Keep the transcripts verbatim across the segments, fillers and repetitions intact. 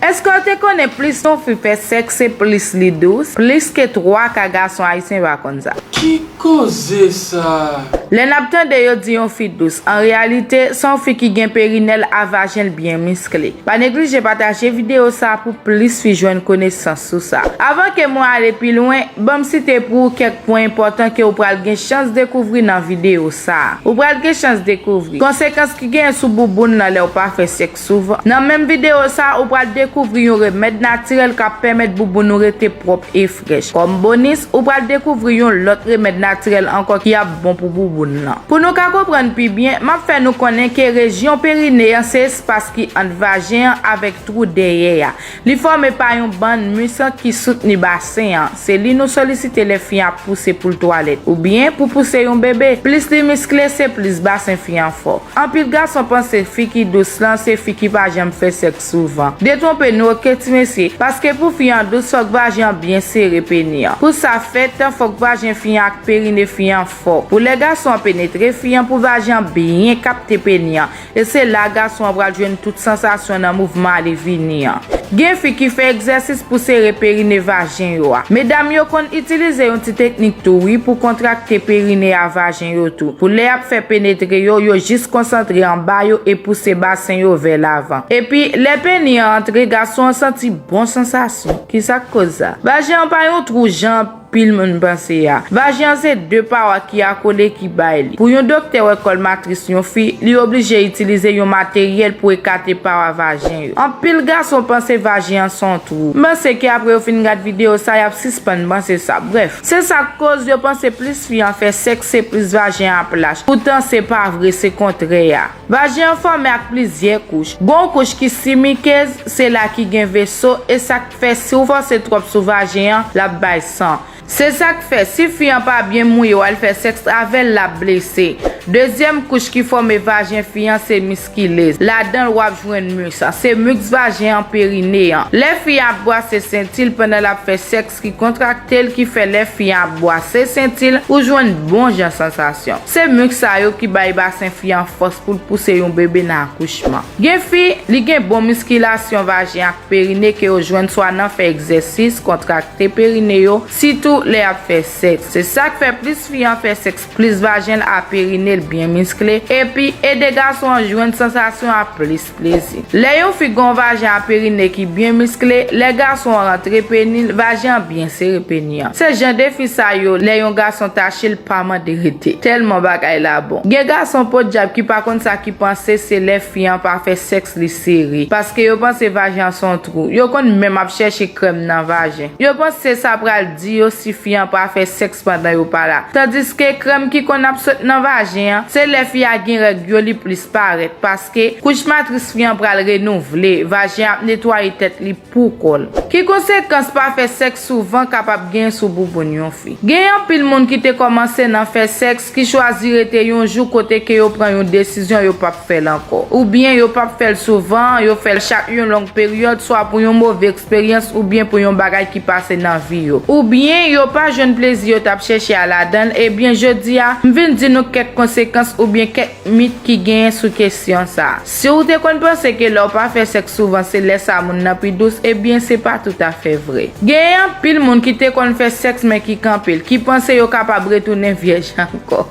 Èske w te konnen plis yon fi fè sèks se plis li dous? Plis ke twa ka gason ayisyen pa konn sa. Ki koze sa? Lè n ap tande yo di yon fi dous, an reyalite, se yon fi ki gen perinèl a vajen l byen miskle. Pa neglije pataje videyo sa pou plis fi jwenn konesans sou sa. Avan ke mwen ale pi lwen, ban m site pou ou kèk pwen enpòtan ke w pral gen chans dekouvri nan videyo sa. Ou pral gen chans dekouvri konsekans ki genyen sou bouboun nan lè w pa fè sèks souvan. Nan menm videyo sa, ou pral dekouvri yon remèd natirèl k ap pèmèt bouboun ou rete pwòp e frèch. Kòm bonis, ou pral dekouvri yon lòt remèd natirèl ankò ki ap bon pou bouboun nan. Pou nou ka konprann pi byen, m ap fè nou konnen ke rejyon perine an se espas ki ant vajen an avèk twou dèyè a. Li fòme pa yon bann mis ki soutni basen an. Se li nou solisite lè fi an ap pouse pou l twalèt, oubyen pou pouse yon bebe. Plis li miskle, se plis basen fi an fò. Anpil gason panse fi ki dous lan se fi ki pa janm fè sèks souvan. Detwonpe nou oke ti mesye, paske pou fi an dous fòk vajen an byen sere peni an. Pou sa fèt, fòk vajen fi an ak perine fi an fò. Pou lè gason an penetre fi an, pou vajen an byen kapte peni an. E se la gason an pral jwenn tout sansasyon nan mouvman ale vini an. Gen fi ki fè egzèsis pou sere perine vajen yo a. Medam yo konn itilize yon ti teknik tou wi pou kontrakte perine a vajen yo tou. Pou lè y ap fè penetre yo, yo jis konsantre anba yo e pouse basen yo vè lavan. Epi, lè peni an antre, gason an santi bon sansasyon. Kisa k koz sa? Vajen an pa yon twou jan anpil moun panse a. Vajen an se de pawa ki akole ki bay li. Pou yon doktè wè kòl matris yon fi, li oblije itilize yon materyèl pou ekate pawa vajen yo. Anpil gason panse vajen an se yon twou. M panse ke apre yo fin gad videyo sa, y ap sispann panse sa. Brèf, se sa k koz yo panse plis fi an fè sèks, se plis vajen an ap lach. Poutan se pa vre, se kontrè a. Vajen an fòme ak plizyè kouch. Gon kouch ki simikez, se la ki gen veso, e sa k fè si w fòse twòp sou vajen an, l ap bay san. Se sa k fè, si fi an pa byen mouye w al fè sèks avè l, l ap blese. Dezyèm kouch ki fòme vajen fi an se miskilez. Ladan l w ap jwenn miks. Se miks vajen an, perine an. Lè fi an ap bwase senti l pandan l ap fè sèks ki kontrakte l, ki fè lè fi an ap bwase senti l, ou jwenn bon jan sansasyon. Se miks sa yo ki bay basen fi an fòs pou l pouse yon bebe nan akouchman. Gen fi, li gen bon miskilasyon vajen ak perine ke yo jwenn swa nan fè egzèsis, kontrakte perine yo, sitou lè y ap fè sèks. Se sa k fè plis fi an fè sèks, plis vajen l a perine l byen miskle, epi ede gason an jwenn sansasyon a plis plezi. Lè yon fi gen yon vajen a perine ki byen miskle, lè gason an rantre peni l, vajen an byen sere peni an. Se jan de fi sa yo, lè yon gason tache l, pa mande rete. Tèlman bagay la bon. Gen gason podyab ki pa konn sa ki panse se lè fi an pa fè sèks li sere. Paske yo panse vajen an se yon twou. Yo konn menm ap chèche krèm nan vajen. Yo panse sa pral di yo si fi an pa fè sèks pandan yo pa la. Tandiske krèm ki konn ap sot nan vajen an, se lè fi a gen règ yo li plis parèt. Paske kouch matris fi an pral renouvle, vajen ap netwaye tèt li pou kò l. Ki konsekans pa fè sèks souvan kapab gen sou bouboun yon fi? Gen anpil moun ki te kòmanse nan fè sèks ki chwazi rete yon jou kote ke yo pran yon desizyon yo p ap fè l ankò. Oubyen yo p ap fè l souvan, yo fè l chak yon long peryòd, swa pou yon move eksperyans oubyen pou yon bagay ki pase nan vi yo. Oubyen yo pa jwenn plezi yo t ap chèche a ladan l, ebyen jodi a, m vin di nou kèk konsekans oubyen kèk mit ki genyen sou kesyon sa a. Si w te konn panse ke lè w pa fè sèks souvan se lè sa moun nan pi dous, ebyen se pa toutafè vre. Genyen anpil moun ki te konn fè sèks men ki kanpe l, ki panse yo kapab retounen vyèj ankò.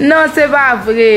Non, se pa vre.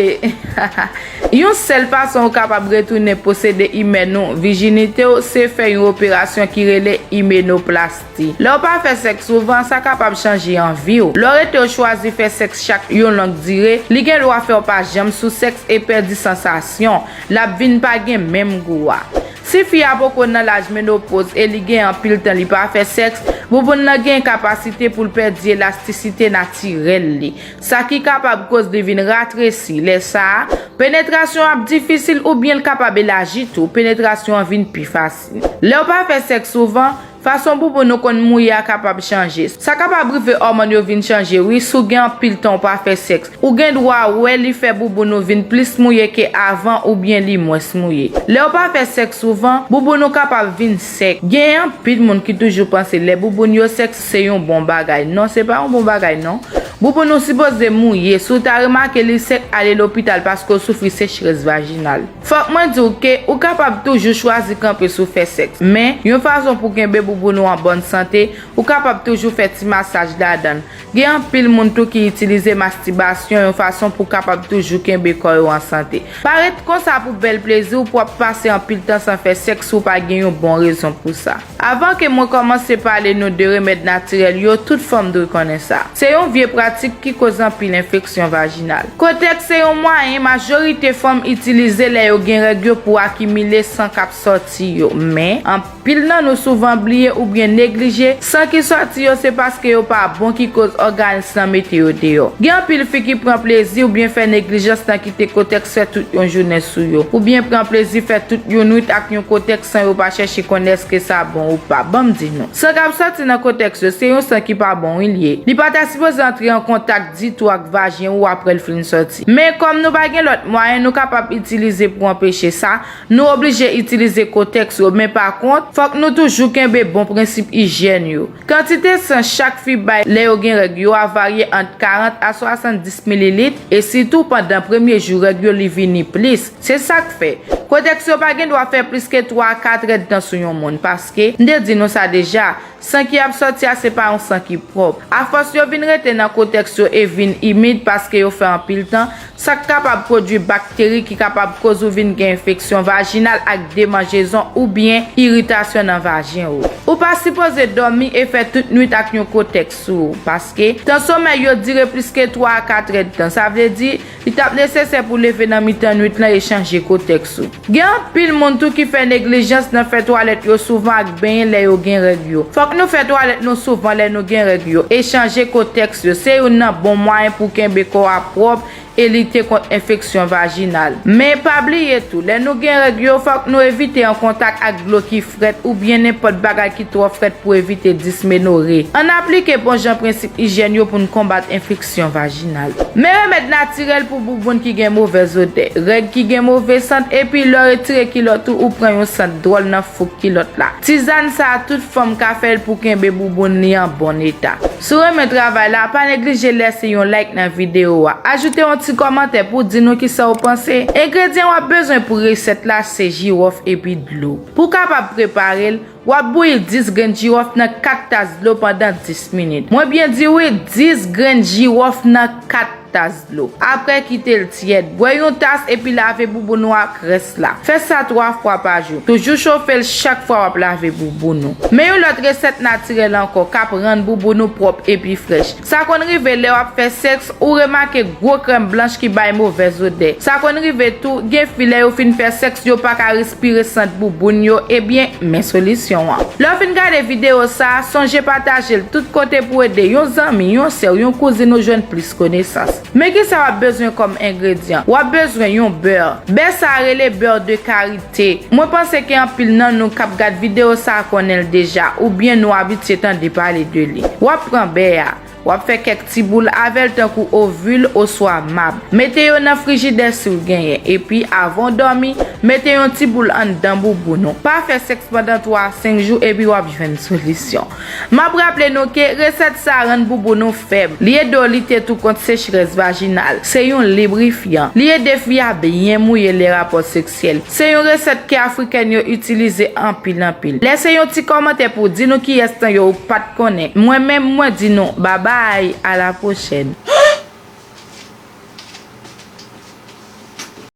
Yon sèl fason ou kapab retounen posede imèn ou, vijinite w, se fè yon operasyon ki rele imenoplasti. Lè w pa fè sèks souvan, sa kapab chanje anvi w. Lè w rete w chwazi fè sèks chak yon long dire, li gen dwa fè w pa janm sou sèks e pèdi sansasyon. L ap vin pa gen menm gou a. Si fi a poko nan laj menopoz e li gen anpil tan li pa fè sèks, bouboun nan gen kapasite pou l pèdi elastisite natirèl li. Sa ki kapab koz li vin ratresi. Lè sa a, penetrasyon ap difisil oubyen l kapab elaji tou, penetrasyon an vin pi fasil. Lè w pa fè sèks souvan, fason bouboun ou konn mouye a kapab chanje. Sa kapab rive òmòn yo vin chanje wi, si w gen anpil tan w pa fè sèks. Ou gen dwa wè li fè bouboun ou vin plis mouye ke avan oubyen li mwens mouye. Lè w pa fè sèks souvan, bouboun ou kapab vin sèk. Gen anpil moun ki toujou panse lè bouboun yo sèk se yon bon bagay. Non, se pa yon bon bagay non. Bouboun ou sipoze mouye. Si w ta remake li sèk, ale lopital paske w soufri sechrès vajinal. Fòk mwen di w ke ou kapab toujou chwazi kanpe sou fè sèks, men yon fason pou kenbe bouboun ou an bòn sante, ou kapab toujou fè ti masaj ladan l. Gen anpil moun tou ki itilize mastibasyon yon fason pou kapab toujou kenbe kò yo an sante. Pa ret konsa pou bèl plezi, ou pwòp pase anpil tan san fè sèks si w pa gen yon bon rezon pou sa. Avan ke mwen kòmanse pale nou de remèd natirèl yo, tout fanm dwe konnen sa. Se yon vye pratik ki koz anpil enfeksyon vajinal. Kotèks se yon mwayen majorite fanm itilize lè yo gen règ yo pou akimile san k ap sòti yo. Men, anpil nan nou souvan bliye oubyen neglije san ki sòti yo se paske yo pa bon ki koz òganis lan mete yo deyò. Gen anpil fi ki pran plezi oubyen fè neglijans nan kite kotèks fè tout yon jounen sou yo, oubyen pran plezi fè tout yon nwit ak yon kotèks san yo pa chèche konnen èske sa bon ou pa. Ban m di nou, san k ap sòti nan kotèks yo, se yon san ki pa bon wi l ye. Li pa ta sipoze antre an kontak ditou ak vajen ou apre l fin sòti. Men kòm nou pa gen lòt mwayen nou kapab itilize pou anpeche sa, nou oblije itilize kotèks yo. Men pa kont, fòk nou toujou kenbe bon prensip ijyèn yo. Kantite san chak fi bay lè yo gen règ yo a varye ant karant a swasanndis mililit, e sitou pandan premye jou règ yo li vini plis. Se sa k fè, kotèks yo pa gen dwa fè plis ke twa a kat èdtan sou yon moun, paske, m te di nou sa deja, san ki ap sòti a se pa yon san ki pwòp. Afòs yo vin rete nan kotèks yo e vin imid paske yo fè anpil tan, sa k kapab pwodui bakteri ki kapab koz ou vin gen enfeksyon vajinal ak demanjezon oubyen iritasyon nan vajen ou. Ou pa sipoze dòmi e fè tout nwit ak yon kotèks sou ou, paske tan somèy yo dire plis ke twa a kat èdtan. Sa vle di, li t ap nesesè pou leve nan mitan nwit lan e chanje kotèks ou. Gen anpil moun tou ki fè neglijans nan fè twalèt yo souvan ak benyen lè yo gen règ yo. Fòk nou fè twalèt nou souvan lè nou gen règ yo e chanje kotèks yo. Se youn nan bon mwayen pou kenbe kò a pwòp e lite kont enfeksyon vajinal. Men pa bliye tou, lè nou gen règ yo, fòk nou evite an kontak ak dlo ki frèt oubyen nenpòt bagay ki twò frèt pou evite dismenore. Ann aplike bon jan prensip ijyèn yo pou n konbat enfeksyon vajinal. Men remèd natirèl pou bouboun ki gen movèz odè, règ ki gen move sant, epi lè w retire kilòt ou, ou pran yon sant dwòl nan fouk kilòt la. Tizàn sa a, tout fanm ka fè l pou kenbe bouboun li an bon eta. Si w renmen travay la, pa neglije lèse yon like nan videyo a. Ajoute yon ti kòmantè pou di nou kisa w panse. Engredyan w ap bezwen pou resèt la se jiwòf epi dlo. Pou w kapab prepare l, w ap bouyi dis grenn jiwòf nan kat tas dlo pandan dis minit. Mwen byen di wi, dis grenn jiwòf nan kat tas dlo. Apre kite l tyèd. Bwè yon tas epi lave bouboun ou ak rès la. Fè sa twa fwa pa jou. Toujou chofe l chak fwa w ap lave bouboun ou. Men yon lòt resèt natirèl ankò k ap rann bouboun ou pwòp epi frèch. Sa konn rive lè w ap fè sèks, ou remake gwo krèm blanch ki bay movèz odè. Sa konn rive tou, gen fi lè yo fin fè sèks, yo pa ka respire sant bouboun yo, ebyen, men solisyon an. Lè w fin gade videyo sa a, sonje pataje l tout kote pou ede yon zanmi, yon sè w, yon kouzin ou jwenn plis konesans. Men kisa w ap bezwen kòm engredyan? W ap bezwen yon bè. Bè sa a rele beurre de karité. Mwen panse ke anpil nan nou k ap gad videyo sa a konnen l deja, oubyen nou abitye tande pale de li. W ap pran bè a, w ap fè kèk ti boul avè l tankou ovil oswa mab. Mete yo nan frijidè si w genyen, epi avan w dòmi, mete yon ti boul anndan bouboun ou. Pa fè sèks pandan twa a senk jou epi w ap jwenn solisyon. M ap raple nou ke resèt sa a rann bouboun ou fèb. Li ede w lite tou kont sechrès vajinal. Se yon librifyan. Li ede fi a byen mouye lè rapò seksyèl. Se yon resèt ke Afrikèn yo itilize anpil anpil. Lèse yon ti kòmantè pou di nou kiyès nan yo ou pa t konnen. Mwen menm, mwen di nou babay, a la pwochèn.